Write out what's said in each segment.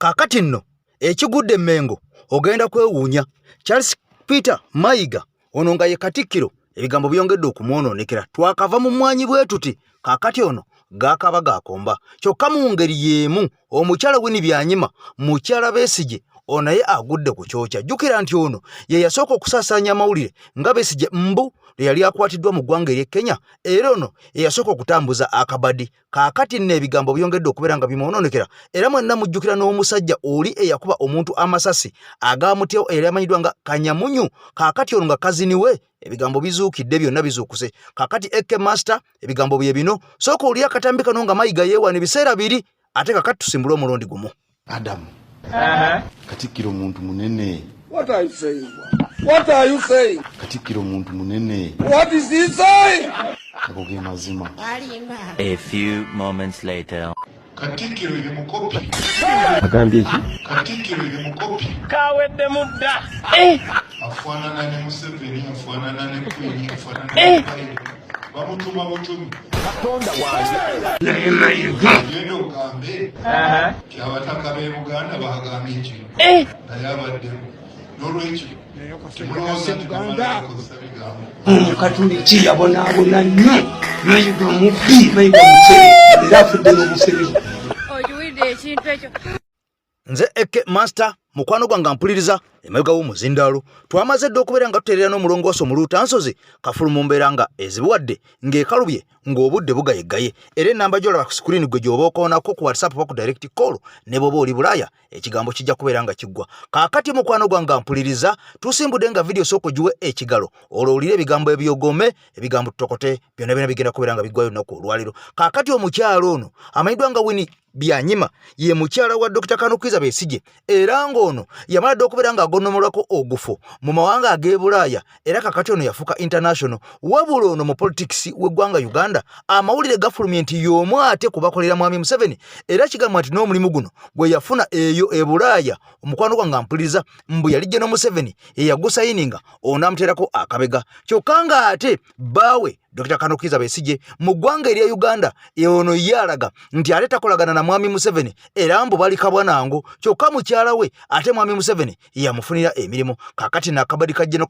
Kaakati nno ekigudde Mmengo ogenda kwewuunya. Charles Peter Mayiga ono nga ye Katikkiro ebigambo byongedde okumwonoonekera. Twakava mu mmwanyi bwe tuti kaakati ono gaakaba gaakomba. Kyokka mu ngeri y'emu omukyala Winnie Byanyima mukyala Besigye ono naye agudde ku kyokya. Jjukira nti ono ye yasooka okusaasaanya amawulire nga Besigye mbu lwe yali akwatiddwa mu ggwanga ery'e Kenya era ono ye yasooka okutambuza akabadi. Kaakati nno ebigambo byongedde okubeera nga bimwonoonekera era mwenna mujjukira n'omusajja oli eyakuba omuntu amasasi agaamutyawo eyali amanyiddwa nga Kanyamunyu. Kaakati ono nga kazini we ebigambo bizuukidde byonna bizuukuse. Kaakati AK Master ebigambo bye bino. Sooka oli akatambi kano nga Mayiga yeewaana ebiseera biri ate kakati tusimbule omulundi gumu. Adamu. Katikkiro muntu munene. What are you saying? What are you saying? Katikkiro muntu munene. What is he saying? Ago ge mazima. A few moments later. Katikkiro ye mukopi. Agambye ki? Katikkiro ye mukopi. Kaweddemu dda. Afaanana ne Museveni, afaanana ne Queen, afaanana ne Biden. Bamutuma butumi. Katonda wange. Naye Mayiga. Genda ogambe nti abataka b'e Buganda baagambye kino. Naye abaddemu. N'olwekyo temulowooza nti namala kukozesa bigambo. Omukatuliki yabonaabona nnyo. Mayiga mubbi, Mayiga mufere, era afudde n'obufere. Okiwulidde ekintu ekyo? Nze Eke Master mukwano gwange ampuliriza emabega w'omuzindaalo. Twamaze dda okubeera nga tuteerera n'omulongoosa omuluutansozi kafulu mu mbeera nga ezibuwadde ng'ekalubye ng'obudde bugayeggaye era ennamba gy'olaba ku sikulini gwe gy'oba okoonako ku WhatsApp oba ku direct call ne bw'oba oli Bulaaya ekigambo kijja kubeera nga kiggwa. Kaakati mukwano gwange ampuliriza tusimbudde nga vidiyo sooka ogiwe ekigalo olwo owulire ebigambo ebyogome ebigambo tutokote byonna byonna bigenda kubeera nga biggwayo olunaku olwaleero. Kaakati omukyalo ono amanyiddwa nga Winnie Byanyima ye mukyala wa Dr. Kano Kizza Besigye era ng'ono yamala dda okubeera ng'agonnomolwako ogufo mu mawanga ag'e Bulaaya era kakati ono yafuuka international. Wabula ono mu politics w'eggwanga Uganda amawulire gafulumye nti y'omu ate ku bakolera Mwami Museveni era kigambwa nti n'omulimu guno gwe yafuna eyo e Bulaaya omukwano gwange ampuliriza mbu yali General Museveni eyagusayininga ono amuteerako akabega kyokka ng'ate bbaawe Dr. Kano Kizza Besigye mu ggwanga erya Uganda ono ye alaga nti ate takolagana na Mwami Museveni era mbu bali kabwa nango kyokka mukyala we ate Mwami Museveni yamufunira emirimu. Kaakati n'akabadi ka General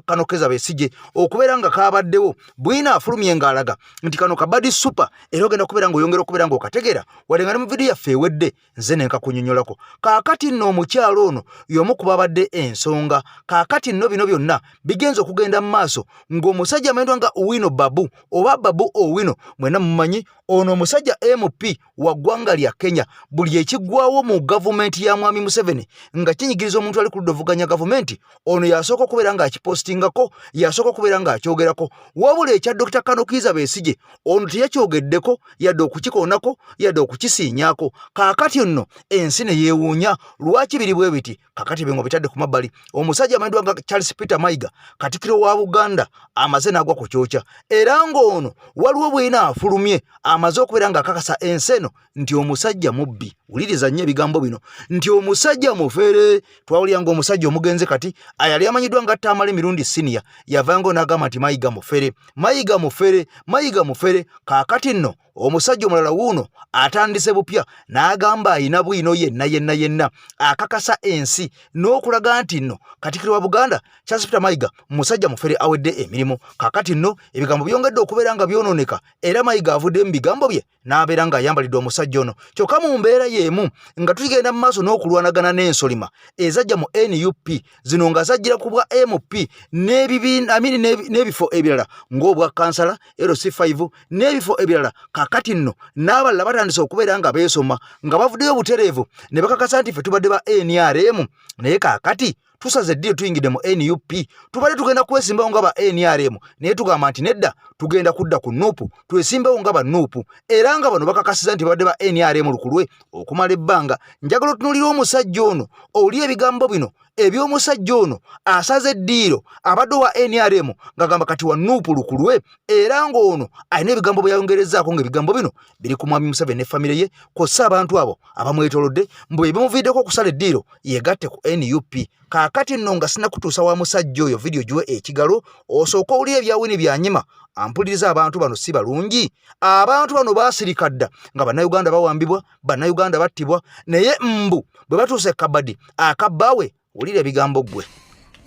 Kano Kizza Besigye okubeera nga kaabaddewo bwina afulumye ng'alaga nti kano kabadi super era ogenda kubeera ng'oyongera okubeera ng'okategeera wadde nga ne mu vidiyo yaffe ewedde nze ne nkakunyonnyolako. Kaakati nno omukyala ono y'omu ku babadde ensonga. Kaakati nno bino byonna bigenze okugenda mu maaso ng'omusajja amanyiddwa nga Owino Babu oba Babu Owino mwenna mumanyi ono omusajja MP wa ggwanga lya Kenya buli ekiggwawo mu gavumenti ya Mwami Museveni nga kinyigiriza omuntu ali ku ludda ovuganya gavumenti ono y'asooka okubeera ng'akipostingako y'asooka okubeera ng'akyogerako. Wabula ekya Dokita Kano Kizza Besigye ono teyakyogeddeko yadde okukikoonako yadde okukisiinyaako. Kaakati nno ensi ne yeewuunya lwaki biri bwe biti. Kaakati ebyo ng'obitadde ku mabbali omusajja amanyiddwa nga Charles Peter Mayiga Katikkiro wa Buganda amaze n'agwa ku kyokya era ng'ono waliwo bwina afulumye amaze okubeera ng'akakasa ensi eno nti omusajja mubbi. Wuliriza nnyo ebigambo bino nti omusajja mufere. Twawulira ng'omusajja omugenzi kati ayali amanyiddwa nga Tamale Mirundi Senior yavangayo n'agamba nti Mayiga mufere, Mayiga mufere, Mayiga mufere. Kaakati nno omusajja omulala wuuno atandise bupya n'agamba ayina bwino yenna yenna yenna akakasa ensi n'okulaga nti nno Katikkiro wa Buganda Charles Peter Mayiga musajja mufere awedde emirimu. Kaakati nno ebigambo byongedde okubeera nga byonooneka era Mayiga avudde mu bigambo bye n'abeera ng'ayambalidde omusajja ono. Kyokka mu mbeera y'emu nga tugenda mu maaso n'okulwanagana n'ensolima ezajja mu NUP zino nga zajjira ku bwa MP n'ebibiina amini n'ebifo ebirala ng'obwa kansala LC5 n'ebifo ebirala. Kaakati nno n'abalala batandise okubeera nga beesoma nga bavuddeyo butereevu ne bakakasa nti ffe tubadde ba NRM naye kaakati tusaze eddiiro tuyingidde mu NUP. Tubadde tugenda kwesimbawo nga ba NRM naye tugamba nti nedda tugenda kudda ku NUP twesimbewo nga ba NUP era nga bano bakakasiza nti babadde ba NRM lukulwe okumala ebbanga. Njagala otunuulire omusajja ono oli ebigambo bino Eby'omusajja ono asaze eddiiro, abadde owa NRM ng'agamba kati wa NUP lukulwe, era ng'ono alina ebigambo bye yayongerezzaako, ng'ebigambo bino biri ku Mwami Museveni ne famire ye kw'ossa abantu abo abamwetoolodde, mbu ebimuviiddeko okusala eddiiro yegatte ku NUP. Kaakati nno nga sinakutuusa wa musajja oyo, vidiyo giwe ekigalo osooka owulire ebya Winnie Byanyima ampuliriza. Abantu bano si balungi, abantu bano baasirika dda nga Bannayuganda bawambibwa, Bannayuganda battibwa, naye mbu bwe batuuse kabadi akabbaawe. Wulira ebigambo ggwe.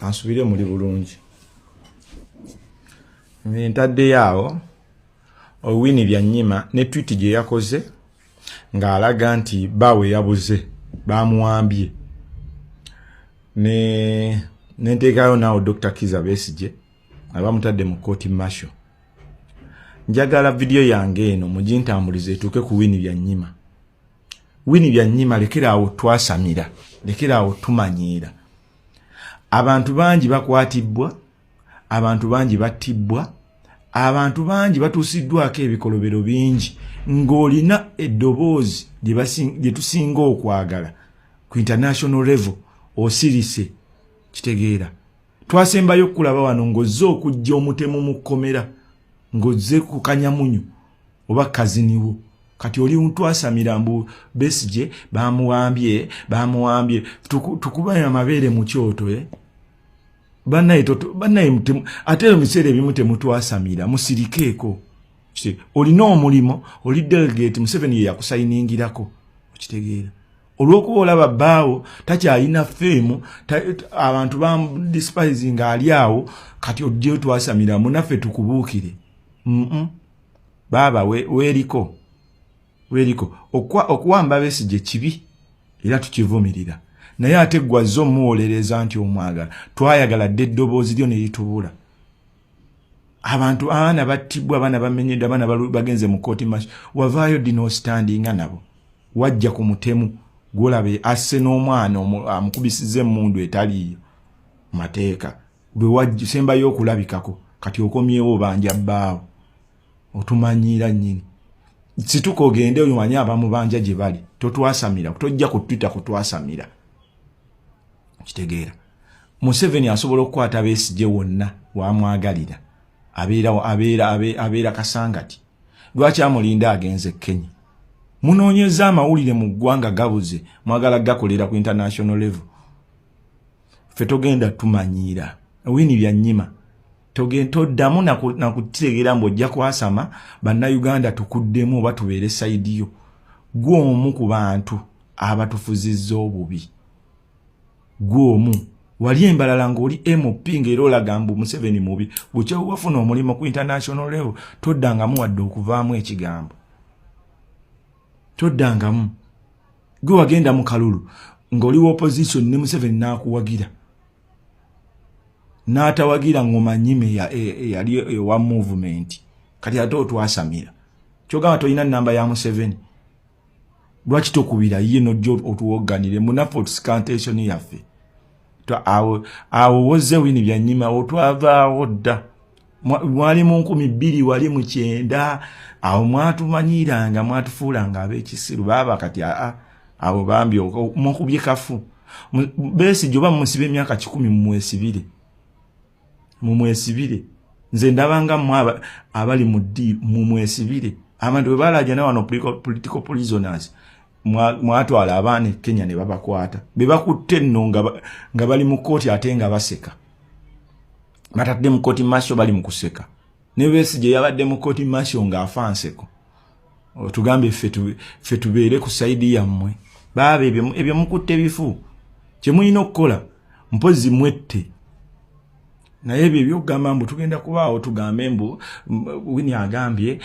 Kansubire muli bulungi. Ntaddeyo awo Owini Byanyima ne tweet gye yakoze ng'alaga nti baawe yabuze, bamuwambye, ne nenteekayo naawo Dr Kiza Besigye abamutadde mu court martial. Njagala vidiyo yange eno mugintambulize etuuke ku Winnie Byanyima. Winnie Byanyima, lekeraawo twasamira, lekeraawo tumanyiira. Abantu bangi bakwatibwa, abantu bangi battibwa, abantu bangi batuusiddwako ebikolobero bingi, ng'olina eddoboozi lye tusinga okwagala ku international level, osirise. Kitegeera twasembayo okukulaba wano ng'ozze okujja omutemu mu kkomera, ng'ozze ku kanyamunyu oba kaziniwo. Kati oli twasamira mbu Besigye bamuwambye, bamuwambye. Tukubayo amabeere mu kyoto, eh? Bannaye, ate mu biseera ebimu temutwasamira, musirikeeko. Olina omulimu, oli delegate, Museveni ye yakusayiningirako. Okitegeera olw'okuba olaba bbaawo takyalina fame, abantu bamudespising, ali awo. Kati ojje twasamira munaffe tukubuukire. Baaba weeriko, weeriko. Okuwamba Besigye kibi era tukivumirira, naye ate gwazze omuwolereza nti omwagala. Twayagala dde eddoboozi lyo ne litubula. Abantu, abaana battibwa, abaana bamenyeddwa, abaana bagenze mu kooti martial. Wavaayo ddi n'ostandinga nabo? Wajja ku mutemu gwolabe asse n'omwana, amukubisiza emmundu etaliiyo mateeka, lwe wasembayo okulabikako. Kati okomyewo obanja bbaawo, otumanyiira nnyini. Situka ogende omanye abamubanja gye bali. Totwasamira, tojja ku Twitter kutwasamira. Kitegeera Museveni asobola okukwata Besigye wonna wamwagalira, abeera abeera abeera Kasangati. Lwaki amulinda agenze Kenya? Munoonyeza amawulire mu ggwanga gabuze, mwagala gakolera ku international level. Ffe togenda tumanyiira, Winnie Byanyima. Toddamu nakutegeera mbu ojja kwasama Bannayuganda tukuddemu oba tubeere side yo. Gwe omu ku bantu abatufuzizza obubi, gwe omu. Wali embalala ng'oli MP, ng'era olaga mbu Museveni mubi. Bukya wafuna omulimu ku international level, toddangamu wadde okuvaamu ekigambo, toddangamu. Gwe wagenda mu kalulu ng'oli wa opposition ne Museveni n'akuwagira, n'atawagira ngoma nyime eyali ewa movement. Kati ate otwasamira, kyogamba tolina namba ya Museveni? Lwaki tokubira ye nojja otuwogganire munaffe, otusikantation yaffe? Awo wozze Winnie Byanyima, otwavaawo dda. Mwali mu 2000, wali mu 90 awo mwatumanyiiranga, mwatufuulanga ab'ekisiru baaba. Kati aa abo bambi mukubye kafu. Besigye oba mumusiba emyaka 100, mumwesibire, mumwesibire. Nze ndabanga mmwe abali mu ddi, mumwesibire. Abantu bwe balajana wano political prisoners, mwatwala abaana e Kenya ne babakwata, be bakutte nno nga bali mu kooti, ate nga baseka, batadde mu kooti martial, bali mu kuseka. Ne Besigye yabadde mu kooti martial ng'afa nseko. Otugambe ffe tubeere ku side yammwe? Baaba ebyo mukutte bifu. Kyemulina okukola mpozi mwette, naye ebyo ebyokugamba mbu tugenda kubaawo tugambe mbu Winnie agambye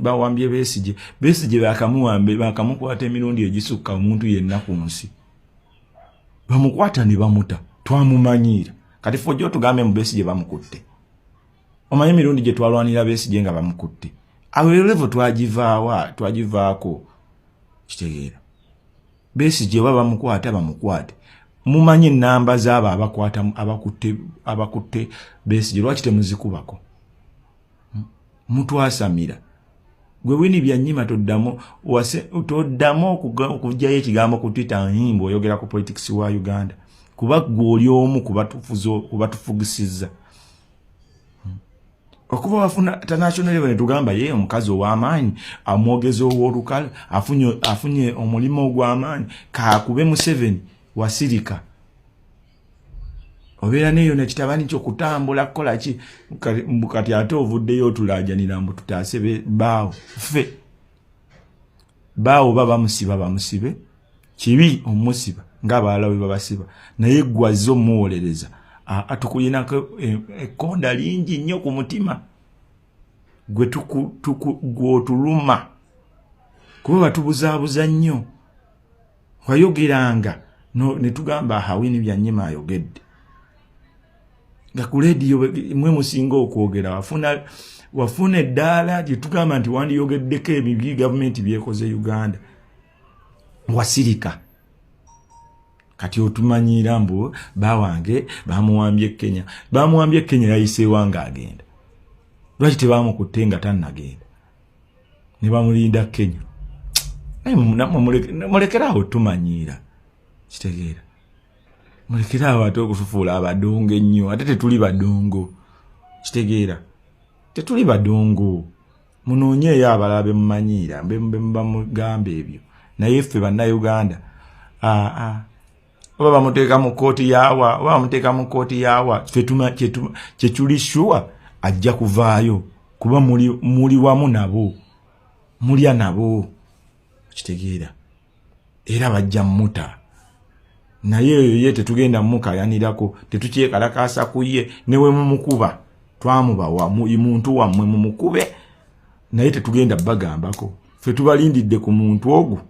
bawambye Besigye. Besigye bakamuwambe, bakamukwata emirundi egisukka omuntu yenna ku nsi. Bamukwata ne bamuta, twamumanyiira. Kati fe ojja otugambe mu Besigye bamukutte? Omanyi emirundi gye twalwanira Besigye nga bamukutte? Awo level twagivaawa, twagivaako. Kitegeera Besigye oba bamukwata, bamukwate. Mumanyi enamba zaabo abakwata, abakutte Besigye, lwaki temuzikubako? Mutwasamira. Gwe Winnie Byanyima, toddamu toddamu okugjayo ekigambo ku Twitter mbu oyogera ku politics wa Uganda. Kuba gwe oli omu kubatufugisiza. Okuva wafuna international level netugamba ye omukazi ow'amaanyi, amwogezi ow'olukale, afunye omulimu ogw'amaanyi, kakube Museveni, wasirika. Obeera neeyo nekitabani kyokutambula kukola ki? Kati ate ovuddeyo otulaajanira mbu tutaase baawo. Ffe baawo ba bamusiba, bamusibe, kibi omusiba ng'abalala bwe babasiba, naye gwazze omuwolereza, tukulinako ekkonda lingi nnyo ku mutima gwe gwotuluma, kuba batubuzaabuza nnyo. Wayogeranga ne tugamba, "Aha, Winnie Byanyima ayogedde," nga ku leediyo mwe musinga okwogera. Wafuna eddaala gye tugamba nti wandiyogeddeko ebibi gavumenti byekoze Uganda, wasirika. Kati otumanyiira mbu bawange bamuwambye Kenya, bamuwambye Kenya, yayiseewa nga agenda. Lwaki tebamukutte nga tannagenda ne bamulinda Kenya? Nammwe mulekeraawo tumanyiira, kitegeera? Mulekeraawo ate okutufuula abadongo ennyo, ate tetuli badongo, kitegeera? Tetuli badongo. Munoonyeeyo abalala bemumanyiira, bemubamugamba ebyo, naye ffe Bannayuganda, aa, oba bamuteeka mu kooti yaawa, oba bamuteeka mu kooti yaawa, ffe kyetuli sure ajja kuvaayo, kuba muli wamu nabo, mulya nabo, kitegeera? Era bajja muta, naye oyo ye tetugenda mukayanirako, tetukyekalakaasa ku ye. Ne we mumukuba, twamubawa muntu wammwe, mumukube, naye tetugenda bagambako. Ffe tubalindidde ku muntu ogwo.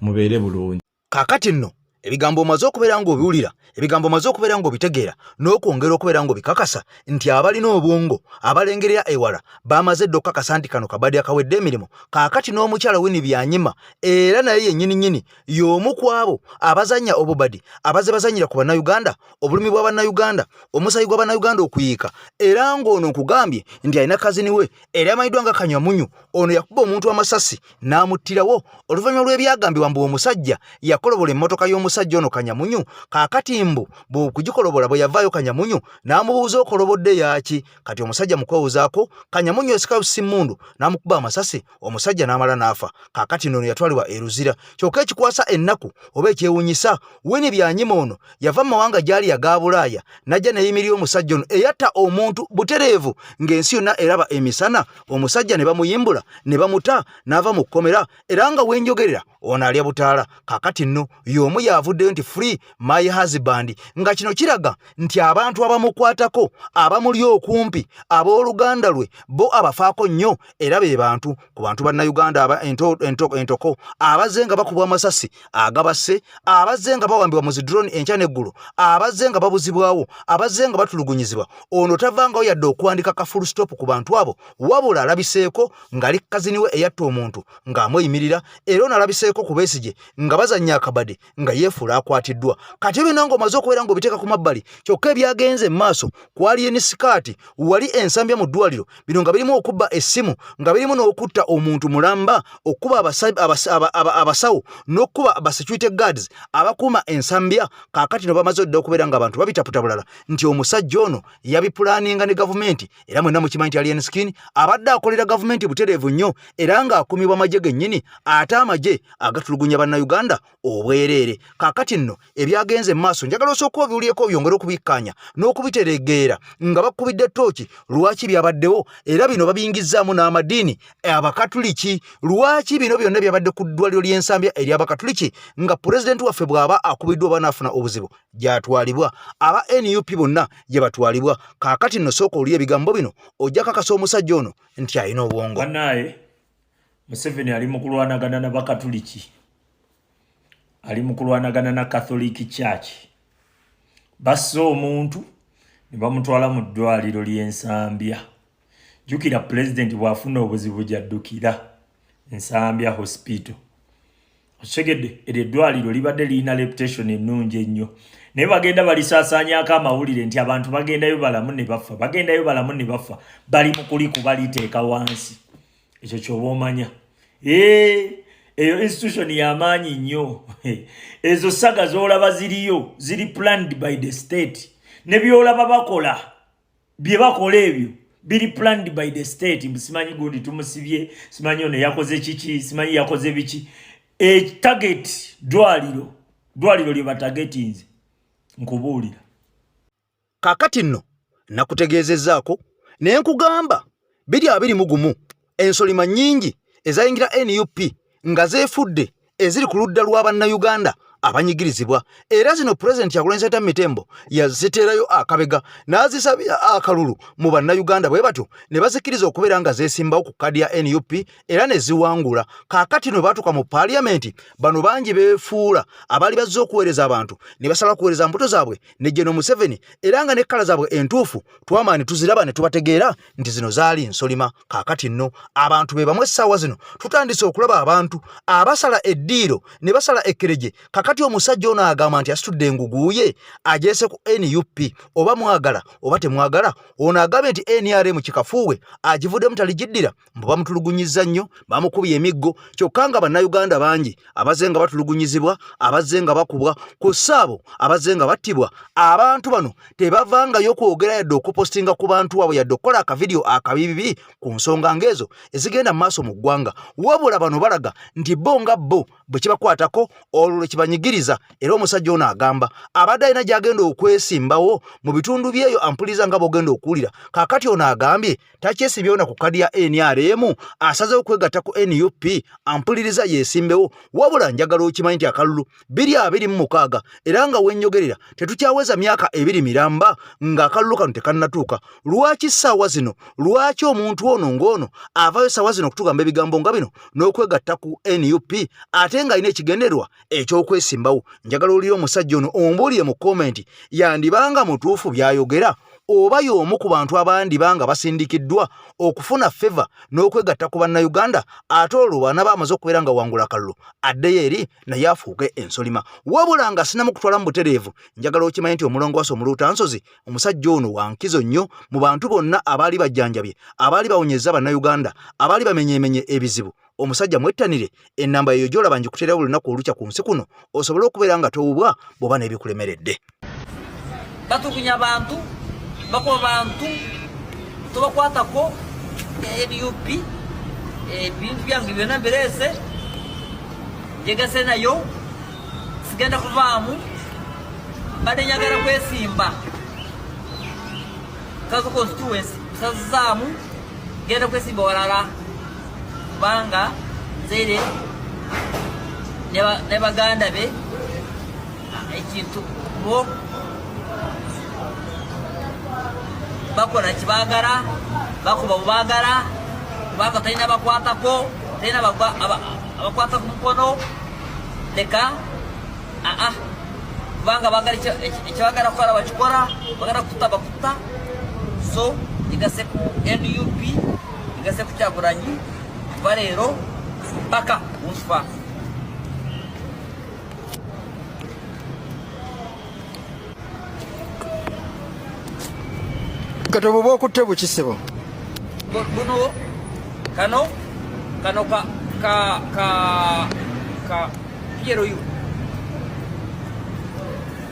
Mubeere bulungi. Kaakati nno ebigambo omaze okubeera ng'obiwulira, ebigambo omaze okubeera ng'obitegeera n'okwongera okubeera ng'obikakasa nti abalina obwongo abalengerera ewala bamaze dda okukakasa nti kano kabadi akawedde emirimu. Kaakati n'omukyala Winnie Byanyima era naye yennyini nnyini y'omu ku abo abazannya obubadi, abaze bazannyira ku Bannayuganda, obulumi bwa Bannayuganda, omusayi gwa Bannayuganda okuyiika. Era ng'ono nkugambye nti alina cousin we era amanyiddwa nga Kanywamunyu. Ono yakuba omuntu amasasi n'amuttirawo oluvannyuma lw'ebyagambibwa mbu omusajja yakolobola emmotoka y'omusajja ono Kanyamunyu. Kaakati mbu bw'okugikolobola, bwe yavaayo Kanyamunyu n'amubuuza, "Okolobodde yaaki?" Kati omusajja mu kwewozaako, Kanyamunyu esika simmundu n'amukuba amasasi, omusajja n'amala n'afa. Kaakati nno yatwalibwa e Luzira. Kyokka ekikwasa ennaku oba ekyewuunyisa, Winnie Byanyima ono yava mu mawanga gy'ali aga Bulaaya n'ajja neeyimirira omusajja ono eyatta omuntu butereevu ng'ensi yonna eraba emisana. Omusajja ne bamuyimbula ne bamuta n'ava mu kkomera, era nga wenjogerera ono alya butaala. Kaakati nno y'omu yaavuddeyo nti, "Free my husband," nga kino kiraga nti abantu abamukwatako, abamuli okumpi, abooluganda lwe bo abafaako nnyo, era be bantu ku bantu Bannayuganda entoko abazze nga bakubwa amasasi agabasse, abazze nga bawambibwa mu zidrone enkya n'eggulo, abazze nga babuzibwawo, abazze nga batulugunyizibwa. Ono tavangawo yadde okuwandika ka full stop ku bantu abo, wabula alabiseeko ng'ali cousin we eyatta omuntu ng'amweyimirira. Era ono alabiseeko ku Besigye nga bazannya akabade nga yeefuula akwatiddwa. Kati byonna ng'omaze okubeera ng'obiteeka ku mabbali, kyokka ebyagenze mu maaso kwaliye ne sikaati wali Ensambya mu ddwaliro, bino nga birimu okubba essimu, nga birimu n'okutta omuntu mulamba, okukuba abasawo n'okukuba ba security guards abakuuma Ensambya. Kaakati no bamaze odda okubeera nga abantu babitaputa bulala nti omusajja ono yabipulaninga ne gavumenti. Era mwenna mukimanyi nti Alien Skin abadde akolera gavumenti butereevu nnyo, era ng'akumibwa magye gennyini, ate amagye agatulugunya Bannayuganda obwereere. Kaakati nno ebyagenze mu maaso njagala osooka obiwulyeko, byongere okubikkaanya n'okubiteregeera nga bakubidde ttooki lwaki byabaddewo. Era bino babiyingizzaamu n'amadiini Abakatuliki. Lwaki bino byonna byabadde ku ddwaliro ly'Ensambya ery'Abakatuliki, nga pulezidenti waffe bw'aba akubiddwa oba n'afuna obuzibu gy'atwalibwa, aba NUP bonna gye batwalibwa? Kaakati nno sooka oli ebigambo bino, ojja kakasa omusajja ono nti alina obwongo. Bannaaye, Museveni ali mu kulwanagana na Bakatuliki, ali mu kulwanagana na Catholic Church. Basse omuntu ne bamutwala mu ddwaliro ly'Ensambya. Jjukira, pulezidenti bw'afuna obuzibu gy'addukira Nsambya Hospital, okitegedde? Eryo eddwaliro libadde lirina reputation ennungi ennyo, naye bagenda balisaasaanyako amawulire nti abantu bagendayo balamu ne bafa, bagendayo balamu ne bafa. Bali mu kulikuba liteeka wansi. Ekyo kyoba omanya. Ee, Eyo institution yamaanyi nnyo. Ezo saga z'olaba ziriyo ziri planned by the state, ne byolaba bakola bye bakola ebyo biri planned by the state. Mbu simanyi gundi tumusibye, simanyi ono yakoze kiki, simanyi yakoze biki. E target dwaliro, dwaliro lye batagetinze, nkubuulira. Kaakati nno nakutegeezezzaako ne nkugamba 2021 ensolima nnyingi ezayingira NUP nga zeefudde eziri ku ludda lwa bannayuganda abanyigirizibwa, era zino Pulezidenti Kyagulanyi Ssentamu Mitembo yaziteerayo akabega n'azisabira akalulu mu bannayuganda, bwe batyo ne bazikkiriza okubeera nga zeesimbawo ku kaadi ya NUP era ne ziwangula. Kaakati no baatuuka mu paaliyamenti, bano bangi beefuula abaali bazze okuweereza abantu ne basala kuweereza mbuto zaabwe ne General Museveni, era nga ne kkala zaabwe entuufu twamala ne tuziraba ne tubategeera nti zino zaali nsolima. Kaakati nno abantu be bamu essaawa zino tutandise okulaba abantu abasala eddiiro ne basala ekkereje. Kakati omusajja ono agamba nti asitudde engugu ye agyese ku NUP, oba mwagala oba temwagala. Ono agambye nti NRM kikafuuwe agivuddemu taligiddira, mbu bamutulugunyizza nnyo, bamukubye emiggo, kyokka nga bannayuganda bangi abazze nga batulugunyizibwa, abazze nga bakubwa, ku ssaabo abazze nga battibwa. Abantu bano tebavangayo kwogera yadde okupostinga ku bantu abo yadde okukola akavidiyo akabibibi ku nsonga ng'ezo ezigenda mu maaso mu ggwanga, wabula bano balaga nti bo nga bo bwe kibakwatako olwo lwe kibanyigiriza. Era omusajja ono agamba abadde alina gy'agenda okwesimbawo mu bitundu byeyo ampuliza nga bw'ogenda okuwulira. Kaakati ono agambye takyesimbyewo na ku kadi ya NRM, asazeewo kwegatta ku NUP ampuliriza yeesimbewo. Wabula njagala okimanyi nti akalulu 2026, era nga wenjogerera tetukyaweza myaka ebiri miramba ng'akalulu kano tekannatuuka. Lwaki ssaawa zino, lwaki omuntu ono ng'ono avaayo ssaawa zino okutugamba ebigambo nga bino n'okwegatta ku NUP ate ng'alina ekigendererwa eky'okwesimbawo? Njagala olire omusajja ono ombuulire mu komenti, yandibanga mutuufu by'ayogera oba y'omu ku bantu abandiba nga basindikiddwa okufuna feva n'okwegatta ku bannayuganda, ate olwo bw'anaaba amaze okubeera nga wangula akalulu addeyo eri naye afuuke ensolima. Wabula nga sinamu kutwala mu butereevu, njagala okimanye nti omulongo wase omuluutansozi omusajja ono wa nkizo nnyo mu bantu bonna abaali bajjanjabye, abaali bawonyezza bannayuganda, abaali bamenyeemenye ebizibu. Omusajja mwettanire, ennamba eyo gy'olaba ngikuteerawo buli lunaku olukya ku nsi kuno osobole okubeera nga towubwa bw'oba n'ebikulemeredde. Batugunya abantu, bakuba bantu, tubakwatako NUP, ebintu byange byonna mbireese, njegase nayo, sigenda kuvaamu, mbadde njagala kwesimba Kazo constituency nsazaamu, genda kwesimba walala kubanga nzeire ne baganda be ekintu bo bakola kibagala, bakuba bubagala, kubanga talina bakwatako, talina abakwata ku mukono. Leka aa, kubanga bagala ekyebagala kukola bakikora, bagala kuta bakuta. So igase ku NUP, igase ku Kyagulanyi kuva leero mpaka kunfa. Kati obwo bwokutte bukisebo buno kano kano ka ka ka ka PLU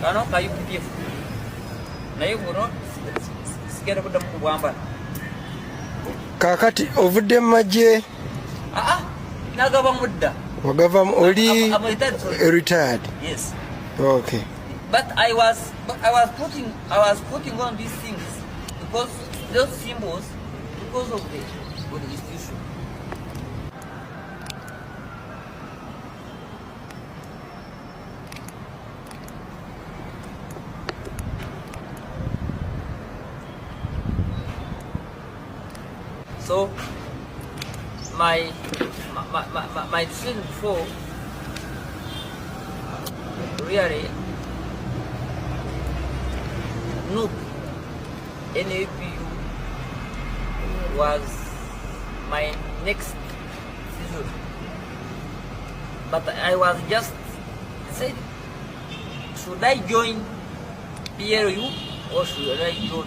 kano ka UPDF, naye buno sigenda kuddamu kubwambala. Kaakati ovudde mu magye? Aa, nagava mudda. Wagavamu oli retired? Yes. Okay. But I was putting on these things because those symbols, because of the institution. So my decision before really NUP NAPU was my next decision, but I was just said, should I join PLU or should I join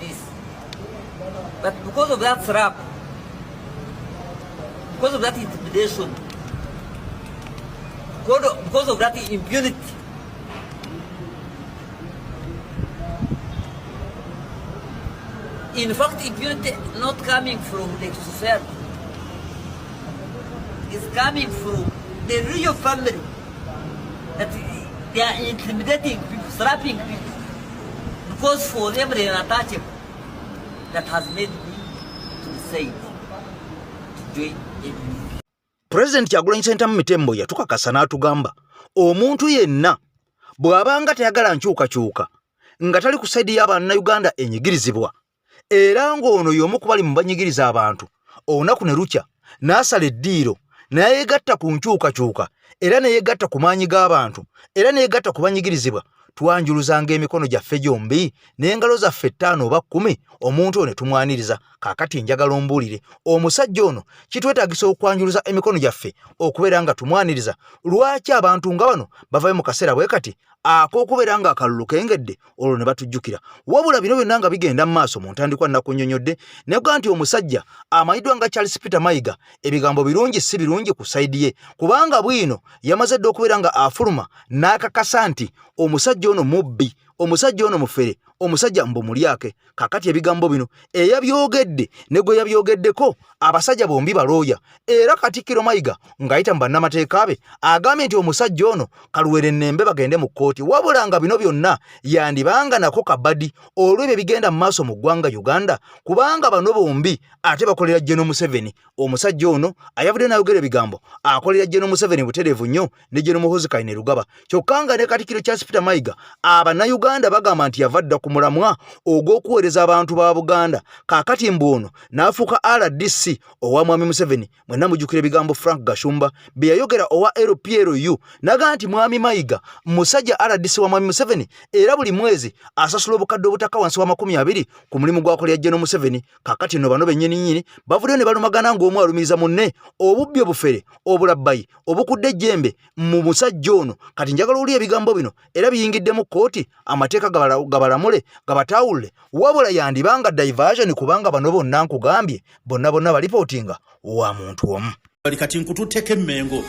this? But because of that trap, Because of that intimidation, because of that impunity. In fact, impunity not coming from the society. It's coming from the real family that they are intimidating people, slapping people, because for them they are untouchable. That has made me to decide to join APC. President Kyagulanyi Ssentamu Mitembo yatukakasa n'atugamba omuntu yenna bw'abanga tayagala nkyukakyuka nga tali ku sayidi y'abannayuganda enyigirizibwa era ng'ono y'omu ku bali mu banyigiriza abantu olunaku ne lukya n'asala eddiiro n'ayegatta ku nkyukakyuka era ne yeegatta ku maanyi g'abantu era ne yeegatta ku banyigirizibwa, twanjuluzanga emikono gyaffe gyombi n'engalo zaffe 5 oba 10 omuntu ono ne tumwaniriza. Kaakati njagala ombuulire omusajja ono kitwetaagisa okwanjuluza emikono gyaffe okubeera nga tumwaniriza? Lwaki abantu nga bano bavayo mu kaseera bwe kati ak'okubeera nga akalulu kengedde olwo ne batujjukira? Wabula bino byonna nga bigenda mu maaso mu ntandikwa nnakunnyonnyodde ne kuga nti omusajja amanyiddwa nga Charles Peter Mayiga ebigambo birungi si birungi ku sayidi ye, kubanga bwino yamaze dda okubeera nga afuluma n'akakasa nti omusajja ono mubbi, omusajja ono mufere, omusajja mbu mulyake. Kaakati ebigambo bino eyabyogedde ne gwe yabyogeddeko abasajja bombi balooya, era Katikkiro Mayiga ng'ayita mu bannamateeka be agambye nti omusajja ono kaluwere nnembe bagende mu kkooti. Wabula nga bino byonna yandibanga nako kabadi olw'ebyo ebigenda mu maaso mu ggwanga Uganda, kubanga bano bombi ate bakolera General Museveni. Omusajja ono ayavudde n'ayogera ebigambo akolera General Museveni butereevu nnyo ne General Muhoozi Kainerugaba. Kyokka nga ne Katikkiro Charles Peter Mayiga abannayuganda bagamba nti yava dda ku mulamwa ogw'okuweereza abantu ba Buganda. Kaakati mbu ono n'afuuka RDC owa Mwami Museveni. Mwenna mujjukira ebigambo Frank Gashumba bye yayogera owa LPLU, n'agamba nti Mwami Mayiga musajja RDC wa Mwami Museveni era buli mwezi asasula obukadde obutaka wansi wa 20 ku mulimu gw'akolera General Museveni. Kaakati nno bano bennyini nnyini bavuddeyo ne balumagana ng'omu alumiriza munne obubbi, obufere, obulabbayi obukudde ejjembe mu musajja ono. Kati njagala oli ebigambo bino era biyingiddemu kkooti, amateeka gabalamule gabataawulule. Wabula yandibanga diversion, kubanga bano bonna nkugambye bonna bonna balipootinga wa muntu omu. Bali kati nkututteko Emmengo.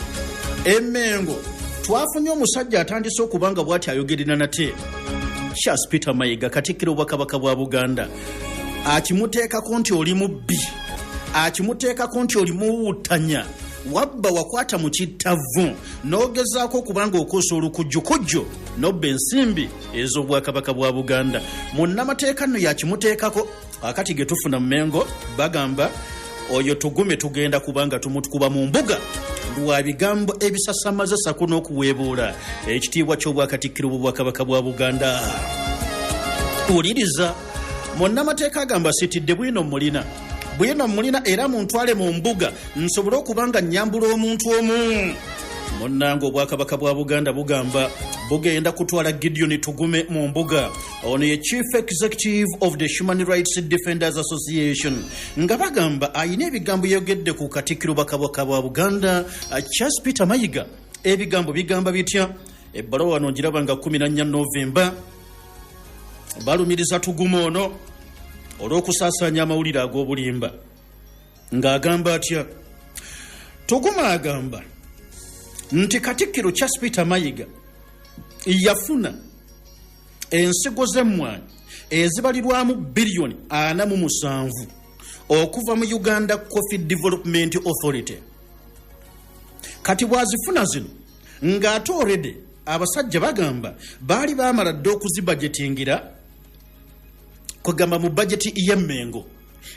Emmengo twafunye omusajja atandise okuba nga bw'ati ayogerera nate Charles Peter Mayiga, Katikkiro Obwakabaka bwa Buganda, akimuteekako nti oli mubbi, akimuteekako nti oli muwuttanya, wabba, wakwata mu kittavu n'ogezaako okuba nga okoosa olukujjukujju n'obba ensimbi ez'Obwakabaka bwa Buganda. Munnamateeka nno yakimuteekako. Akati ge tufuna mu Mengo bagamba oyo Tugume tugenda kubanga tumutukuba mu mbuga lwa bigambo ebisasamaza sako n'okuweebuula ekitiibwa ky'Obwakatikkiro bw'Obwakabaka bwa Buganda. Wuliriza, munnamateeka agamba sitidde bwino mulina bwino mulina era muntwale mu mbuga nsobole okuba nga nnyambula omuntu omu. Munnanga Obwakabaka bwa Buganda bugamba bugenda kutwala Gideon Tugume mu mbuga. Ono ye Chief Executive of the Human Rights Defenders Association, nga bagamba ayina ebigambo yogedde ku Katikkiro Bakabaka bwa Buganda Charles Peter Mayiga. Ebigambo bigamba bitya? Ebbaluwa wano ngiraba nga 14 Novemba, balumiriza Tugume ono olw'okusaasaanya amawulire ag'obulimba. Ng'agamba atya Tugume? Agamba nti Katikkiro Charles Peter Mayiga yafuna ensigo z'emmwanyi ezibalirwamu biliyoni 47 okuva mu Uganda Coffee Development Authority. Kati bw'azifuna zino ng'ate already abasajja bagamba baali baamala dde okuzibajetingira, kwegamba mu bajeti y'Emmengo,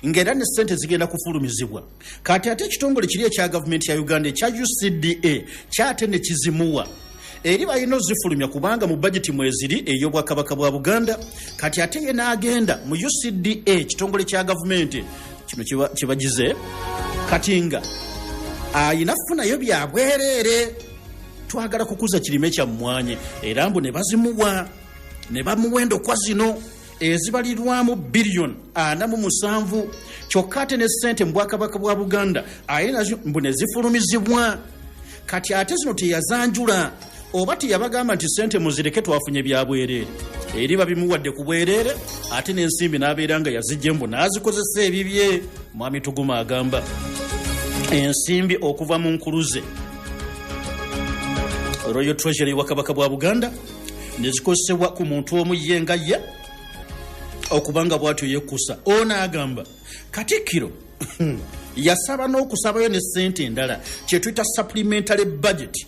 ng'era ne ssente zigenda kufulumizibwa. Kati ate ekitongole kiri ekya gavumenti ya Uganda ekya UCDA kyate ne kizimuwa eri balina ozifulumya kubanga mu bajeti mweziri ey'Obwakabaka bwa Buganda. Kati ate ye n'agenda mu UCDA, ekitongole kya gavumenti kino kibagize kati nga ayina funayo byabwereere, twagala kukuza kirime kya mmwanyi, era mbu ne bazimuwa ne bamuwa endokwa zino ezibalirwamu biliyoni 47. Kyokka ate ne ssente mu Bwakabaka bwa Buganda aye nazo mbu ne zifulumizibwa. Kati ate zino teyazanjula oba teyabagamba nti ssente muzireke, twafunye byabwereere, eri babimuwadde ku bwereere, ate n'ensimbi n'abeera nga yazijja mbu n'azikozesa ebibye. Mwami Tuguma agamba Ensimbi okuva mu nkuluze Royal Treasury wa Kabaka bwa Buganda ne zikozesebwa ku muntu omu ye nga ye okubanga bw'atyo yekkusa. Ono agamba Katikkiro yasaba n'okusabayo ne ssente endala, kye tuyita supplementary budget,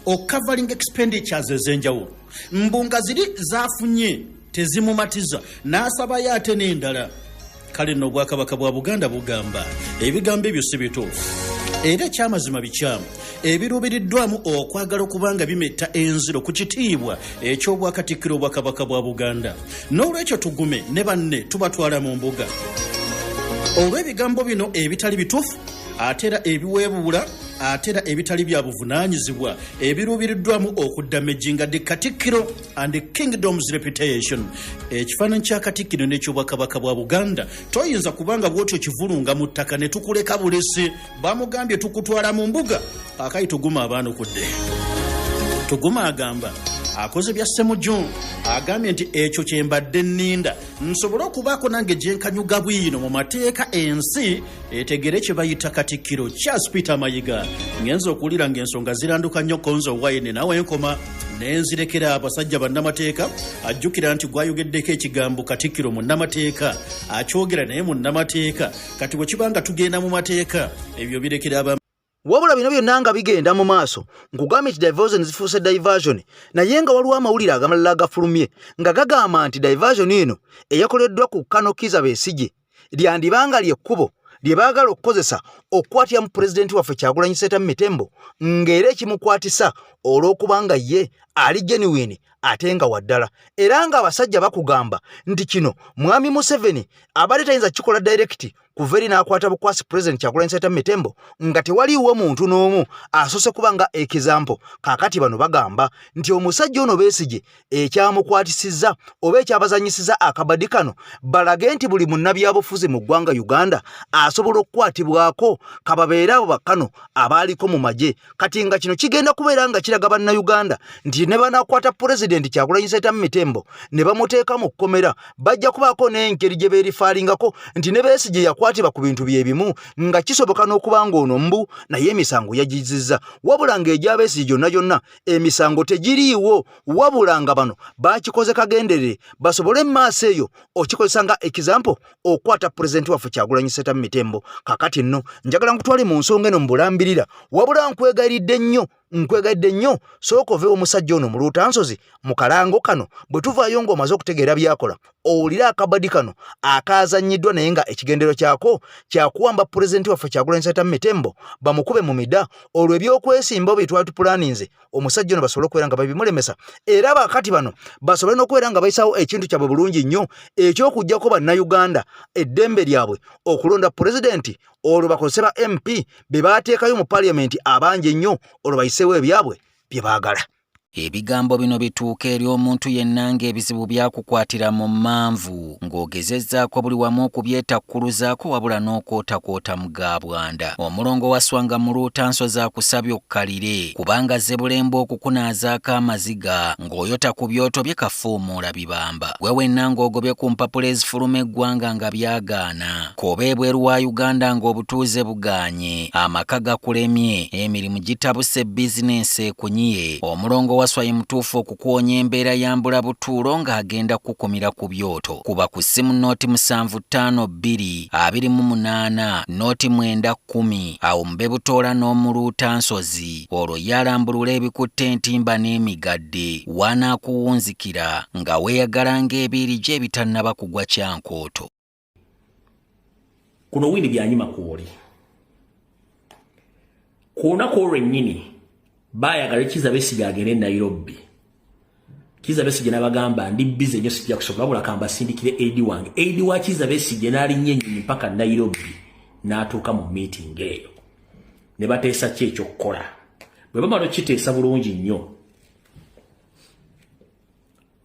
ocovering expenditures ez'enjawulo, mbu nga ziri zafunye tezimumatiza, n'asabayo ate n'endala. Kale nno Obwakabaka bwa Buganda bugamba ebigambo ebyo si bituufu, era ekyamazima bikyamu, ebiruubiriddwamu okwagala okuba nga bimetta enziro ku kitiibwa eky'Obwakatikkiro Obwakabaka bwa Buganda. N'olwekyo Tugume ne banne tubatwala mu mbuga olw'ebigambo bino ebitali bituufu, ate era ebiweebuula, ate era ebitali bya buvunaanyizibwa, ebiruubiriddwamu okudamaginga the Katikkiro and the kingdom's reputation, ekifaananyi kya Katikkiro n'ekyobwakabaka bwa Buganda. Toyinza kubanga bwotyo kivulunga mu ttaka ne tukuleka bulesi. Bamugambye tukutwala mu mbuga. Akayi Tuguma abaanukudde. Tuguma agamba akoze bya Ssemuju, agambye nti ekyo kyembadde nninda nsobole okubaako nange gyenkanyuga bwino mu mateeka, ensi etegere kye bayita Katikkiro Charles Peter Mayiga. Ngenza okuwulira ng'ensonga ziranduka nnyo konzo wayine nawe nkoma nenzirekera abasajja bannamateeka. Ajjukira nti gwayogeddeko ekigambo Katikkiro munnamateeka, akyogera naye munnamateeka. Kati bwe kiba nga tugenda mu mateeka, ebyo birekera aba. Wabula bino byonna nga bigenda mu maaso, nkugambye nti diversion zifuuse diversion, naye nga waliwo amawulire agamalala agafulumye nga gagamba nti diversion eno eyakoleddwa ku Kano Kiza Besigye lyandibanga lyekkubo lye baagala okukozesa okukwatiramu pulezidenti waffe Kyagulanyi Ssentamu Mitembo, ng'era ekimukwatisa olw'okuba nga ye ali genuine ate nga waddala. Era ng'abasajja bakugamba nti kino Mwami Museveni abadde tayinza kukikola direct kuva eri n'akwata bukwasi Pulezidenti Kyagulanyi Ssentamu Mitembo nga tewaliiwo muntu n'omu asoose kuba nga example. Kaakati bano bagamba nti omusajja ono Besigye ekyamukwatisizza oba ekyabazanyisiza akabadi kano, balage nti buli munnabyabufuzi mu ggwanga Uganda asobola okukwatibwako, kababeere abo bakano abaaliko mu magye. Kati nga kino kigenda kubeera nga kiraga Bannayuganda nti ne banakwata Pulezidenti Kyagulanyi Ssentamu Mitembo ne bamuteeka mu kkomera, bajja kubaako n'engeri gye beerifaalingako nti ne Besigye yakwatibwa ku bintu bye bimu, nga kisoboka n'okuba ng'ono mbu naye emisango yagizizza, wabula ng'egya Besigye gyonna gyonna emisango tegiriiwo, wabula nga bano bakikoze kagenderere basobole mu maaso eyo okikozesa nga example okukwata pulezidenti waffe Kyagulanyi Ssentamu Mitembo. Kakati nno njagala nkutwale mu nsonga eno mu bulambirira, wabula nkwegayiridde nnyo, nkwegayiridde nnyo, sooka oveewo omusajja ono Muluutansozi mu kalango kano. Bwe tuvaayo ng'omaze okutegeera byakola, owulire akabadi kano akaazannyiddwa, naye nga ekigendero kyako kyakuwamba pulezidenti waffe Kyagulanyi Ssentamu Mitembo, bamukube mu mida, olwo ebyokwesimbawo bye twali tupulaninze omusajja ono basobole okubeera nga babimulemesa, era bakati bano basobole n'okubeera nga bayisawo ekintu kyabwe bulungi nnyo eky'okuggyako Bannayuganda eddembe lyabwe okulonda pulezidenti, olwo bakozese ba MP be baateekayo mu paliyamenti abangi ennyo, olwo bayiseewo ebyabwe bye baagala. Ebigambo bino bituuka eri omuntu yenna ng'ebizibu byakukwatira mu mmanvu, ng'ogezezzaako buli wamu okubyetakkuluzaako, wabula n'okwotakwota mu ga bwanda. Omulongo waswanga Muluutansozi akusabye okkalire, kubanga zebulemba okukunaazaako amaziga ng'oyota ku byoto bye kafuumuula bibamba. Gwe wenna ng'ogobye ku mpapula ezifuluma eggwanga nga byagaana, k'oba ebweru wa Uganda ng'obutuuze bugaanye, amaka gakulemye, emirimu gitabuse, bizinensi ekunyiye, omulongo waswa ye mutuufu okukuwonya embeera ya mbulabutuulo ng'agenda kukukumira ku byoto. Kuba ku ssimu 0752 28 09 10, awo mube butoola n'Omuluutansozi, olwo ye alambulula ebikutte entimba n'emigadde w'anaakuwunzikira nga weeyagala ng'ebiiri gye ebitannaba kugwa kyankooto. Kuno Winnie Byanyima kwoli ku lunaku olwo ennyini baayagala Kiza Besigye agende e Nairobi. Kiza Besigye n'abagamba, "Ndi busy nnyo, sijja kusobola, wabula kambasindikire aide wange." Aide wa Kiza Besigye n'alinnya ennyonyi mpaka Nairobi, n'atuuka mu meeting eyo ne bateesa ki ekyokukola. Bwe bamala okukiteesa bulungi nnyo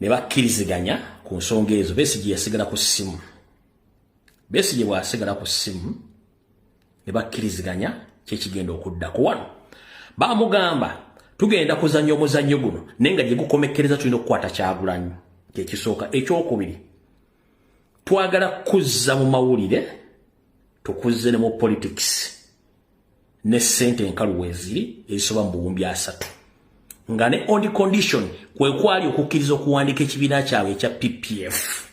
ne bakkiriziganya ku nsonga ezo, Besigye yasigala ku ssimu. Besigye bw'asigala ku ssimu ne bakkiriziganya kyekigenda okuddako. Wano bamugamba, "Tugenda kuzannya omuzannyo guno, naye nga gye gukomekkereza tulina okukwata Kyagulanyi." Kyekisooka. Ekyokubiri, twagala kuzza mu mawulire, tukuzze ne mu politics. Ne ssente enkalu weeziri ezisoba mu 30,000, nga ne on condition kwe kwali okukkiriza okuwandiika ekibiina kyabwe ekya PPF.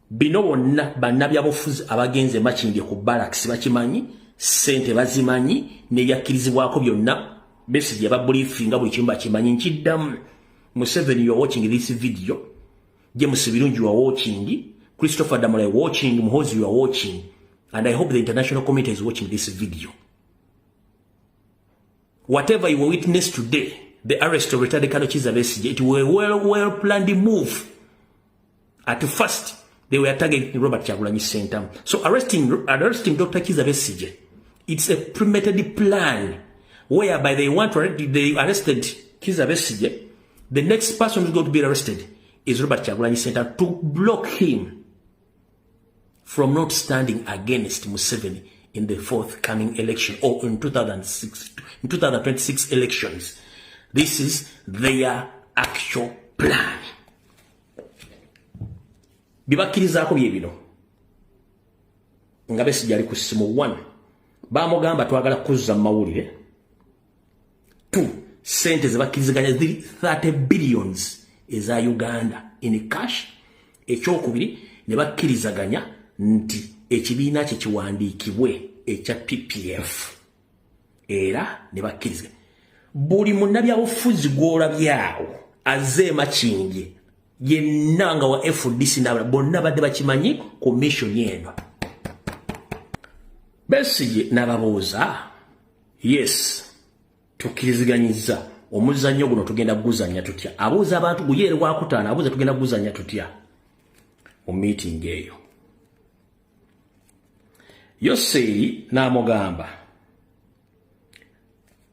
Bino bonna bannabyabufuzi abagenze Makindye ku barracks bakimanyi, ssente bazimanyi, nebyakkirizibwako byonna. Besigye babriefinga buli kimu, bakimanyi. Nkiddamu, Museveni, you are watching this video. James Birungi, you are watching. Christopher Damula, you are watching. Muhozi, you are watching, and I hope the international community is watching this video. Whatever you witness today, the arrest of retired Colonel Kizza Besigye, it was a well planned move. At first they were targeting Robert Kyagulanyi Ssentamu. So arresting Dr. Kizza Besigye, it's a premeditated plan whereby they want to they arrested Kizza Besigye. The next person who's going to be arrested is Robert Kyagulanyi Ssentamu, to block him from not standing against Museveni in the forthcoming election or in 2006, in 2026 elections. This is their actual plan. Bibakkirizaako bye bino. Nga Besigye ali ku ssimu, 1, bamugamba, "Twagala kuzza mu mawulire." 2, sente ze bakkiriziganya ziri 30 billions eza Uganda in cash. Ekyokubiri, ne bakkirizaganya nti ekibiina kye kiwandiikibwe ekya PPF, era ne bakkiriziganya. Buli munnabyabufuzi gw'olabyawo azze Makindye yenna nga wa FDC nabala bonna badde bakimanyi ku mission eno. Besigye n'ababuuza, "Yes, tukkiriziganyiza, omuzannyo guno tugenda kuguzannya tutya?" Abuuza abantu guyeere gwakutaano, abuuza, "Tugenda kuguzannya tutya?" Mu meeting eyo Yoseeri n'amugamba,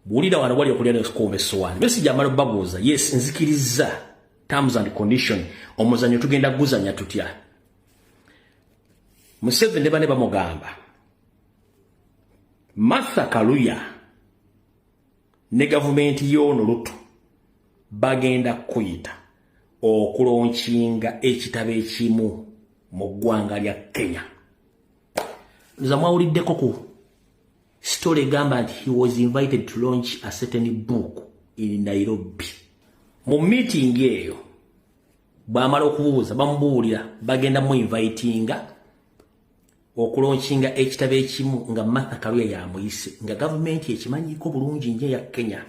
"Buulira wano wali okulya nekukomba essowaani." Besigye amala obbabuuza, "Yes, nzikiriza terms and condition, omuzannyo tugenda kuguzannya tutya?" Museveni ne bane bamugamba, "Martha Kaluya ne gavumenti y'ono Ruto bagenda kuyita okulaunchinga ekitabo ekimu mu ggwanga lya Kenya." Nza mwawuliddeko ku story egamba nti he was invited to launch a certain book in Nairobi. Mu meeting eyo bw'amala okubuuza, bamubuulira bagenda mu invitinga okulaunchinga ekitabo ekimu nga Martha Kaluya yamuyise, nga gavumenti ekimanyiiko bulungi nje ya Kenya.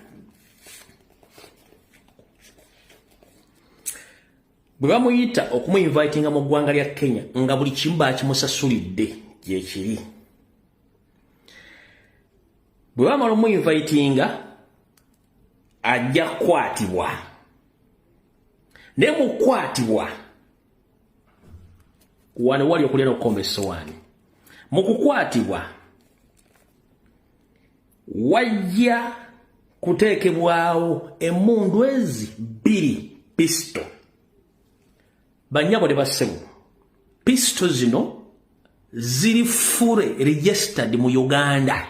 Bwe bamuyita okumuinvitinga mu ggwanga lya Kenya, nga buli kimu bakimusasulidde gyekiri, bwe bamala omuinvitinga ajja kukwatibwa. Naye mukukwatibwa wano wali okulya n'okukomba essowaani. Mu kukwatibwa wajja kuteekebwawo emmundu ezi bbiri, pistol. Bannyabo ne bassebo, pistol zino ziri fully registered mu Uganda.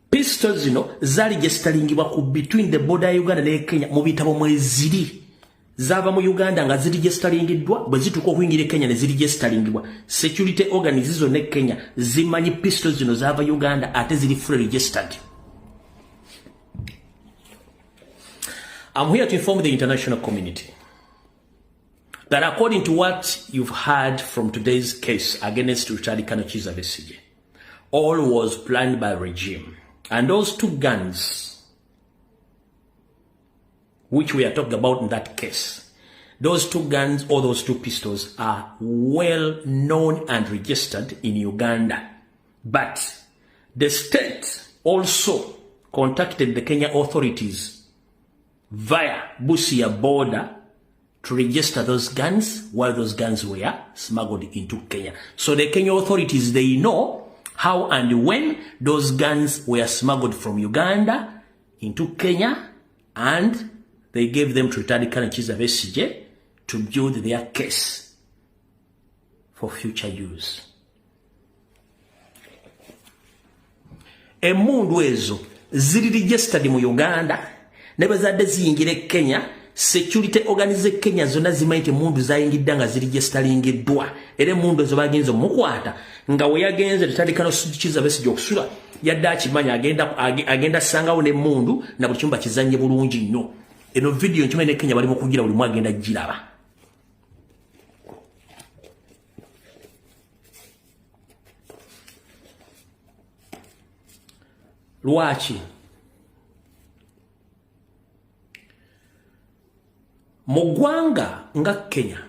Pistol zino zaregisteringibwa ku between the border ya Uganda ne Kenya, mu bitabo mweziri. Zava mu Uganda nga ziregisteringiddwa, bwe zituuka okuyingira e Kenya ne ziregisteringiddwa. Security organs zonna e Kenya zimanyi pistol zino zava Uganda, ate ziri fully registered. I'm here to inform the international community that according to what you've heard from today's case against Richard Kano Kizza Besigye, all was planned by regime. And those two guns, which we are talking about in that case, those two guns or those two pistols are well known and registered in Uganda. But the state also contacted the Kenya authorities via Busia border to register those guns while those guns were smuggled into Kenya. So the Kenya authorities, they know how and when those guns were smuggled from Uganda into Kenya, and they gave them to retired Colonel Kizza Besigye to build their case for future use. Emundu ezo ziri registered mu Uganda, ne bazadde ziyingira e Kenya. Security organize Kenya zonna zimanyi nti emundu zayingidde nga ziregisteringiddwa, era emundu ezo bagenze omukwata nga we yagenze tetandika nokiza Besigye okusula, yadde akimanyi agenda assangawo n'emmundu na buli kimu bakizannye bulungi nnyo. Eno vidiyo nkimanyi ne Kenya bali mu kugira, buli mu agenda giraba. Lwaki mu ggwanga nga Kenya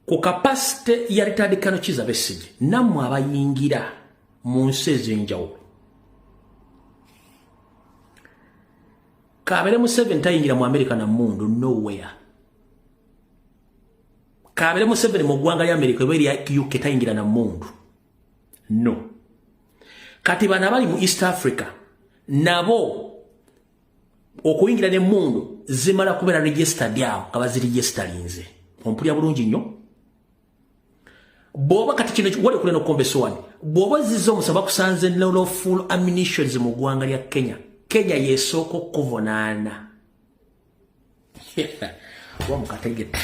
ku kapasite ya retired Colonel Kizza Besigye nammwe abayingira mu nsi ez'enjawulo, Kabere Museveni tayingira mu America na mundu nowhere. Kabere Museveni mu ggwanga lya America oba erya UK tayingira na mundu, no. Kati bano abali mu East Africa nabo okuyingira n'emmundu zimala kubeera registered awo nga baziregisterinze. Ompulira bulungi nnyo? Bw'oba kati kino wali okulina okukomba essowaani, bw'oba ozizza omusango bakusanze ne lawful ammunitions mu ggwanga lya Kenya, Kenya yeesooka okukuvunaana. Oba mukategedde.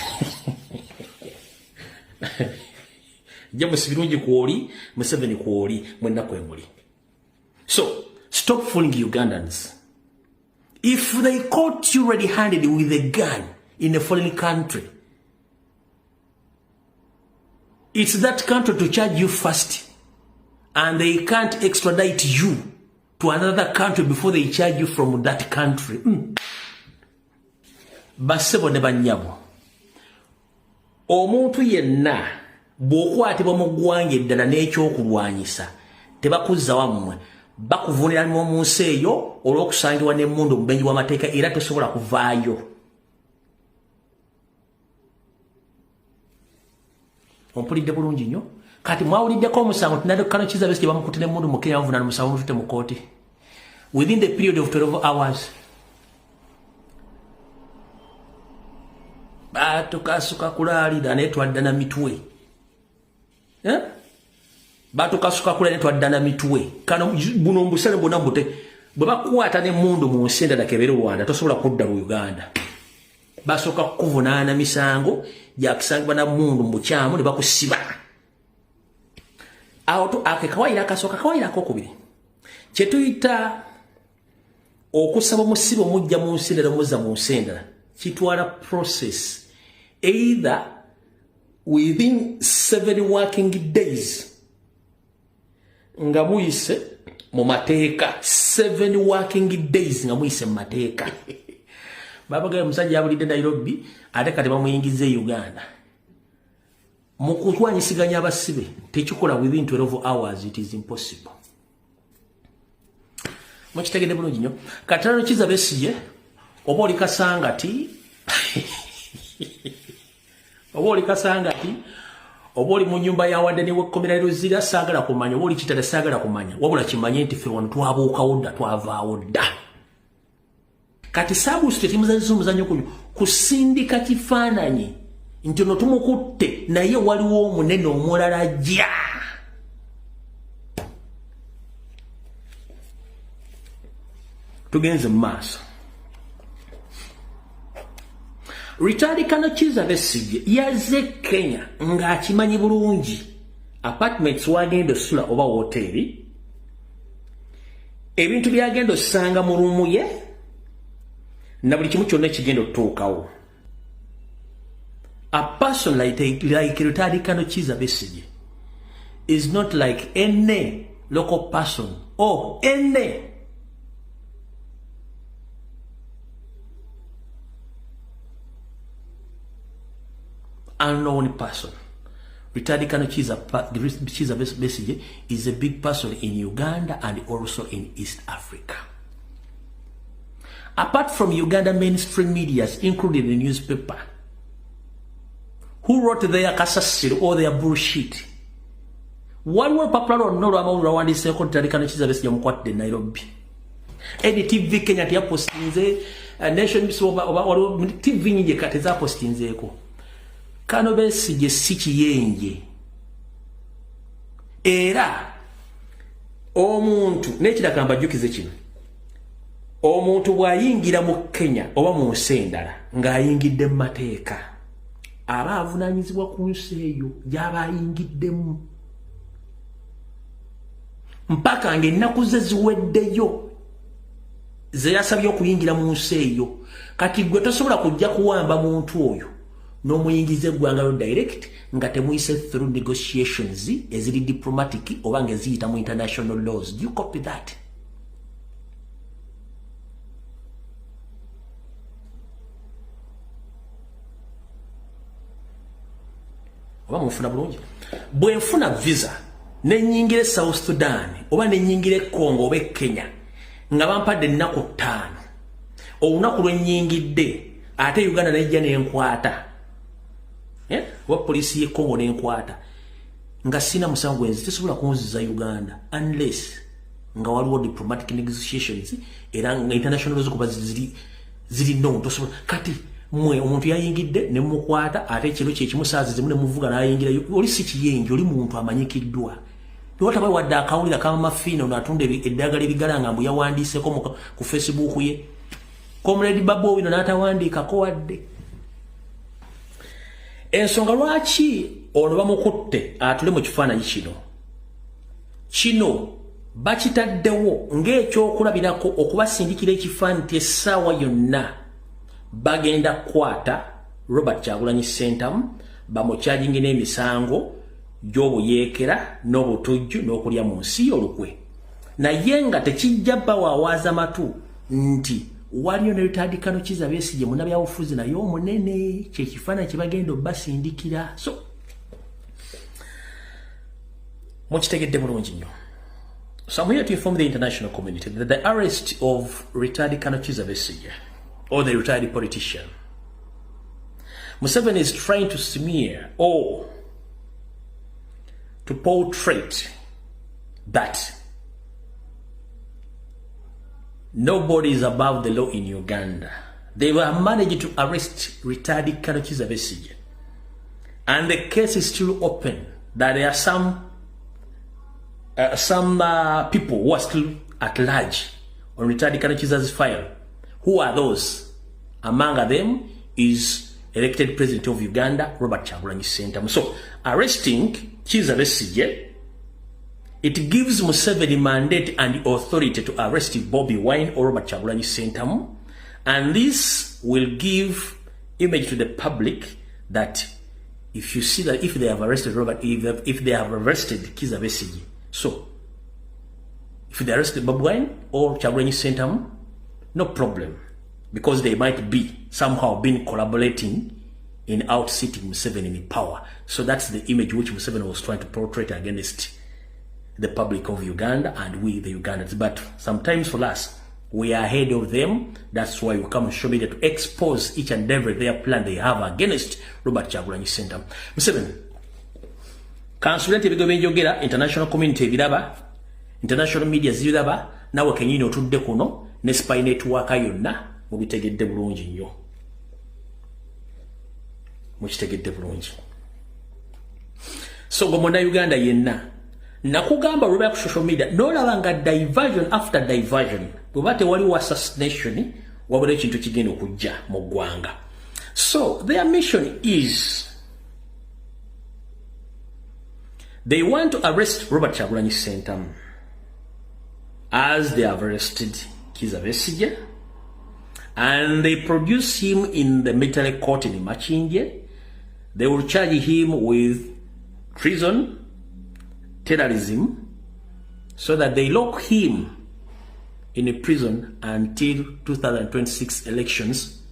James Birungi kwoli, Museveni kwoli, mwenna kwe muli. So stop fooling Ugandans. If they caught you red-handed with a gun in a foreign country, it's that country to charge you first, and they can't extradite you to another country before they charge you from that country. Bassebo ne bannyabo, omuntu yenna bw'okwatibwa mu ggwanga eddala n'ekyokulwanyisa, tebakuzza wammwe, bakuvunira mu nsi eyo olw'okusangibwa n'emmundu omubenyi w'amateeka, era tosobola kuvaayo. Ompulidde bulungi nnyo? Kati mwawuliddeko omusango tinadde Colonel Kizza Besigye bamukutte n'emmundu mu Kenya, bamuvunaana omusango, mututte mu kooti within the period of 12 hours? Batukasuka kulaalira naye twadda na mitwe, eh? Batukasuka kulaalira twadda na mitwe. Kano buno mbusale bwonna mbute. Bwe bakukwata n'emmundu mu nsi endala, kebere Rwanda, tosobola kudda mu Uganda. Basooka kukuvunaana misango gyakusangibwa na mmundu mu bukyamu ne bakusiba awo. Ake kawayiro akasooka. Kawayiro akokubiri kyetuyita okusaba omusibe omujja mu nsi endala, omuzza mu nsi endala, kitwala process either within 7 working days nga muyise mu mateeka, 7 working days nga muyise mu mateeka. Babagaye omusajja yabulidde Nairobi, ate kati bamuyingiza e Uganda. Mu kutwanyisiganya abasibe tekikola within 12 hours, it is impossible. Mukitegedde bulungi nnyo? Katano Kizza Besigye, oba oli Kasangati, oba oli Kasangati, oba oli mu nyumba ya wadde niwekkomera Luzira, saagala kumanya. Oba oli Kitale, saagala kumanya. Wabula kimanye nti ffe wano twabuukawo dda, twavaawo dda. Kati saabuusi tetimuzanyisa omuzannyo kuno kusindika kifaananyi nti ono tumukutte, naye waliwo omunene omulala jja. Tugenze mu maaso. Retired Colonel Kizza Besigye yazze Kenya ng'akimanyi bulungi apartments wagenda osula oba woteeri, ebintu byagenda osanga mu room ye na buli kimu kyonna ekigenda otutuukawo. A person like retired Colonel Kizza Besigye is not like any local person or any unknown person. Retired Colonel Kizza Besigye is a big person in Uganda and also in East Africa. Apart from Uganda mainstream medias, including the newspaper, who wrote their kasasiro or their bullshit, waliwo olupapula lwonna olw'amawulire lwawandiiseeko nti Colonel Kizza Besigye omukwatidde Nairobi? NTV Kenya teyapostinze, Nation oba waliwo TV nyingi kati tezapostinzeeko. Kano Besigye si kiyenje, era omuntu n'ekiraka mbajjukize kino. Omuntu bw'ayingira mu Kenya oba mu nsi endala ng'ayingidde mu mateeka, aba avunaanyizibwa ku nsi eyo gy'aba ayingiddemu mpaka ng'ennaku ze ziweddeyo ze yasabye okuyingira mu nsi eyo. Kati gwe tosobola kujja kuwamba muntu oyo n'omuyingiza eggwanga lyo direct nga temuyise through negotiations eziri diplomatic oba ng'eziyita mu international laws. Do you copy that? Oba munfuna bulungi? Bwe nfuna visa ne nnyingira e South Sudan oba ne nnyingira e Congo oba e Kenya nga bampadde ennaku 5, olunaku lwe nnyingidde ate Uganda nejja n'enkwata, oba poliisi y'e Congo n'enkwata nga sina musango gwenzi, tesobola kunziza Uganda unless nga waliwo diplomatic negotiations era nga international laws kuba ziri known. Tosobola. Kati mwe omuntu yayingidde ne mukwata ate ekiro kye kimu saazi zimu ne muvuga n'ayingira, oli si kiyenje, oli muntu amanyikiddwa. Lwataba wadde akawulira ka Mama Fiina ono atunda eddagala ebigalanga mbu yawandiiseko ku Facebook ye, Comrade Babu Owino n'atawandiikako wadde. Ensonga lwaki ono bamukutte atule mu kifaananyi kino, kino bakitaddewo ng'ekyokulabirako okubasindikira ekifaananyi nti essaawa yonna bagenda kukwata Robert Kyagulanyi Ssentamu bamukyajinge n'emisango gy'obuyeekera n'obutujju n'okulya mu nsi olukwe, naye nga tekijja bawawaaza matu nti waliyo ne retired Colonel Kizza Besigye munnabyabufuzi naye omunene, kyekifaananyi kye bagenda obbasindikira. So mukitegedde bulungi nnyo. So I'm here to inform the international community that the arrest of retired Colonel Kizza Besigye, or the retired politician, Museveni is trying to smear or to portray that nobody is above the law in Uganda. They were managed to arrest retired Colonel Kizza Besigye, and the case is still open, that there are some people who are still at large on retired Colonel Kizza's file. Who are those? Among them is elected president of Uganda, Robert Kyagulanyi Ssentamu. So arresting Kizza Besigye, it gives Museveni mandate and authority to arrest Bobi Wine or Robert Kyagulanyi Ssentamu, and this will give image to the public that if you see that if they have arrested Robert, if they have arrested Kizza Besigye, so if they arrested Bobi Wine or Kyagulanyi Ssentamu, no problem, because they might be somehow been collaborating in outseating Museveni in power. So that's the image which Museveni was trying to portray against the public of Uganda and we, the Ugandans. But sometimes for us, we are ahead of them. That's why we come on social media to expose each and every their plan they have against Robert Kyagulanyi Ssentamu. Museveni, kansule nti ebigo byenjogera international community ebiraba, international media zibiraba, nawe kenyini otudde kuno ne spy network yonna mubitegedde bulungi nnyo, mukitegedde bulungi. So gwe Munnayuganda yenna, nakugamba lweba ku social media n'olaba nga diversion after diversion, bweba tewaliwo assassination wabula ekintu kigenda okujja mu ggwanga. So their mission is they want to arrest Robert Kyagulanyi Ssentamu as they have arrested Kizza Besigye, and they produce him in the military court in Makindye. They will charge him with treason, terrorism, so that they lock him in a prison until 2026 elections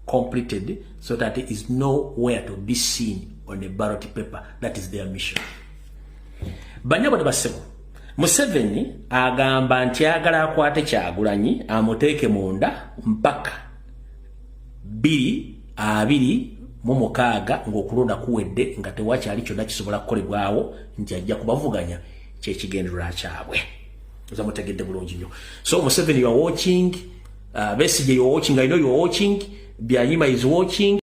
completed, so that he is nowhere to be seen on a ballot paper. That is their mission. Banyabo ne bassebo, Museveni agamba nti ayagala akwate Kyagulanyi amuteeke munda mpaka 2026 ng'okulonda kuwedde, nga tewakyali kyonna kisobola kukolebwawo nti ajja kubavuganya. Kyekigendererwa kyabwe. Oza mutegedde bulungi nnyo. So Museveni, you are watching, Besigye, you are watching, I know you are watching, Byanyima is watching.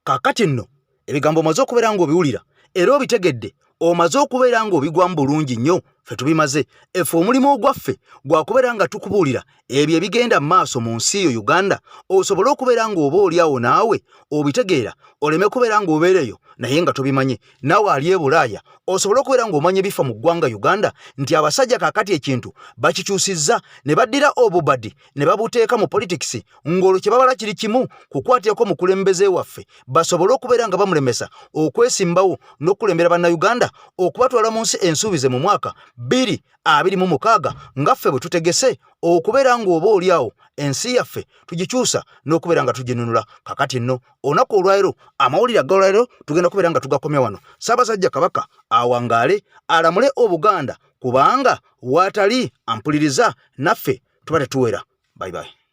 Kaakati nno ebigambo omaze okubeera ng'obiwulira era obitegedde, omaze okubeera ng'obigwamu bulungi nnyo. Ffe tubimaze. Effe omulimu ogwaffe gwakubeera nga tukubuulira ebyo ebigenda mu maaso mu nsi yo Uganda, osobole okubeera ng'oba oli awo naawe obitegeera, oleme kubeera ng'obeera eyo naye nga tobimanyi. Naawe ali e Bulaaya osobole okubeera ng'omanya ebifa mu ggwanga Uganda, nti abasajja kaakati ekintu bakikyusizza ne baddira obubadi ne babuteeka mu politikisi, ng'olwo kye babala kiri kimu kukwatirako mukulembeze waffe basobole okubeera nga bamulemesa okwesimbawo n'okukulembera Bannayuganda okubatwala mu nsi ensuubize mu mwaka 2026, nga ffe bwe tutegese okubeera ng'oba oli awo ensi yaffe tugikyusa n'okubeera nga tuginunula. Kakati nno olunaku olwaleero, amawulire ag'olwaleero tugenda kubeera nga tugakomya wano. Ssaabasajja Kabaka awangaale, alamule Obuganda, kubanga waatali ampuliriza naffe tuba tetuwera. Bye bye.